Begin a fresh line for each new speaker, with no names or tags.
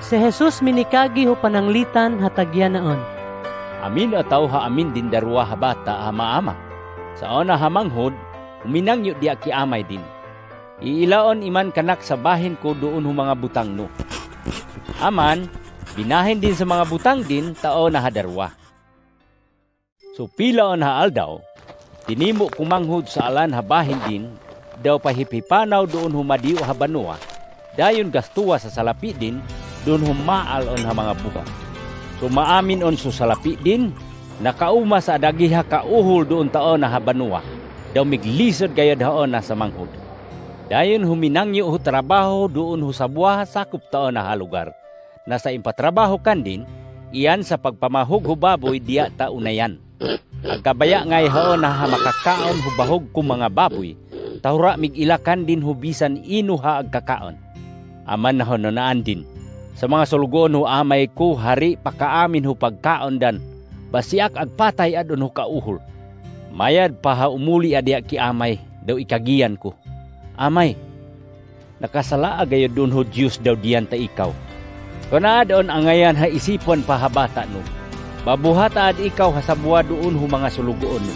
Si Jesus minikagi ho pananglitan ha tagyanaon.
Amin a tawo ha amin din darwa ha bata ha maama. Sa ona ha manghod, huminangyo diya ki amay din. Iilaon iman kanak sa bahin ko doon hu mga butang no. Aman, binahin din sa mga butang din tao na hadarwa. So pilaon ha aldaw, tinimo kumanghod sa alan ha bahin din, daw pahiphipanaw doon humadiyo ha banua, dayon gastuwa sa salapi din, doon humaal on ha mga buka. So maamin on so salapi din, nakauma sa adagiha kauhol doon tao na ha banua, daw miglisod gayod haon na sa manghod. Dayon huminangyo ho trabaho doon ho sa buha sakop tao na ha lugar. Nasa impatrabaho kan din, iyan sa pagpamahog ho baboy diya ta unayan. Agkabaya ngay haon na ha makakaon ho bahog ko mga baboy, tahura mig-ilakan din ho bisan ino ha agkakaon. Aman na hononaan din. Sa mga sulugoon ho amay ko hari pakaamin ho pagkaon dan, basiak agpatay adon ho kauhol. Mayad pa ha umuli adya ki amay, daw ikagian ko. Amay, nakasala agayod doon ho Diyos daw diyan ta ikaw. Kuna doon angayan ha isipon pa ha bata no. Babuhata ad ikaw ha sabwa doon ho mga sulugoon no.